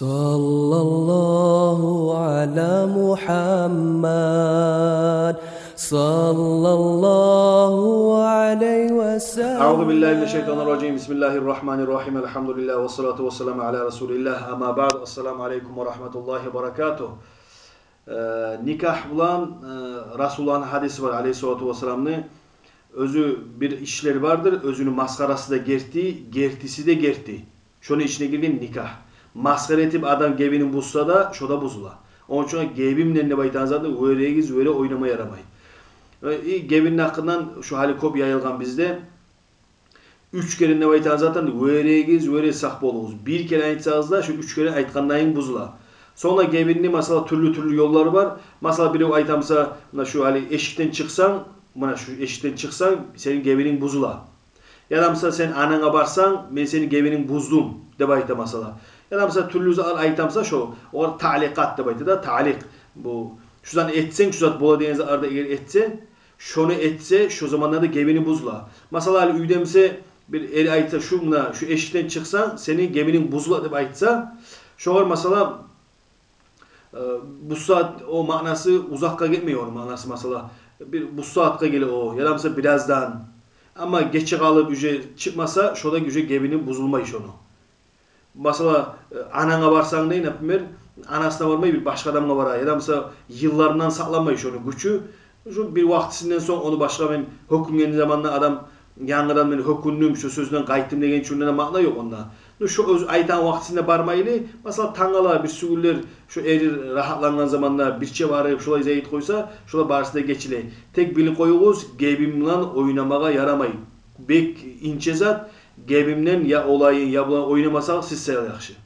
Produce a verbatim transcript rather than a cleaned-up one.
صلى الله على محمد، صلى الله عليه وسلم. أعوذ بالله من الشيطان الرجيم. بسم الله الرحمن الرحيم. الحمد لله والصلاة والسلام على رسول الله. أما بعد. السلام عليكم ورحمة الله وبركاته. Э, никагь булан, э, Расулуллагьны гьадиси бар, алейгьиссалату вассаламны. Оьзю бир ишлер бардыр, оьзюню масхарасы да герти, гертиси де герти. Шону ичине гирген никагь. Масхара этип адам гебинин бузса да, шо да бузула. Ону учун гебин булан деп айтагъан затны вёрегиз вёре ойнама ярамай. Э, и гебинни гьакъындан шу гьали кёп яйылгъан бизде. Уьч керен деп айтагъан затдан вёрегиз вёре сакъ болугъуз. Бир керен айтсагъыз да, шу уьч керен айтгъандайын бузула. Сонг да гебинни, масала, тюрлю-тюрлю ёллары бар. Масала, бирев айта буса, муна шу гьали эшикден чыкъсанг, муна шу эшикден чыкъсанг, сени гебининг бузула. Яда буса, сен ананга барсанг, мен сени гебининг буздум деп айта, масала. Яда буса, тюрлю зат айта буса, шо, огъар таъликъат деп айта да, таъликъ. Бу, шу затны этсенг, шу зат бола деген затлар да эгер этсе, шону этсе, шо заманда да гебини бузула. Масала, гьали уьйде буса, бир эр айтса, шу, муна шу эшикден чыкъсанг, сени гебининг бузула деп айтса, шогъар, масала, э, бу сагьат о маънасы узакъгъа гетмей, ону маънасы, масала, бир бу сагьатгъа геле о, яда буса бираздан. Амма гече къалып, уже чыкъмаса, шо да уже гебини бузулмай шону. Масала, э, ананга барсанг дей, например, анасына бармай, бир башгъа адамгъа бара, яда буса йылларындан сакъланмай шону гючю. Шу бир вакътисинден сонг ону башгъа мен гьёкюнген заманда адам, янгыдан мен гьёкюндюм, шу сёзден къайтдым деген учун да маъна ёкъ онда. Ну, шу оьзю айтагъан вакътисинде бармайлы, масала, тангала бирсигюнлер шу эри рагьатлангъан заманда бирче барып, шолай зат этип къойса, шолар барысы да гечиле. Тек билип къоюгъуз, гебин булан ойнамагъа ярамай. Бек инче зат, гебин булан я олайын, я булан ойнамасагъыз, сиз саялы яхшы.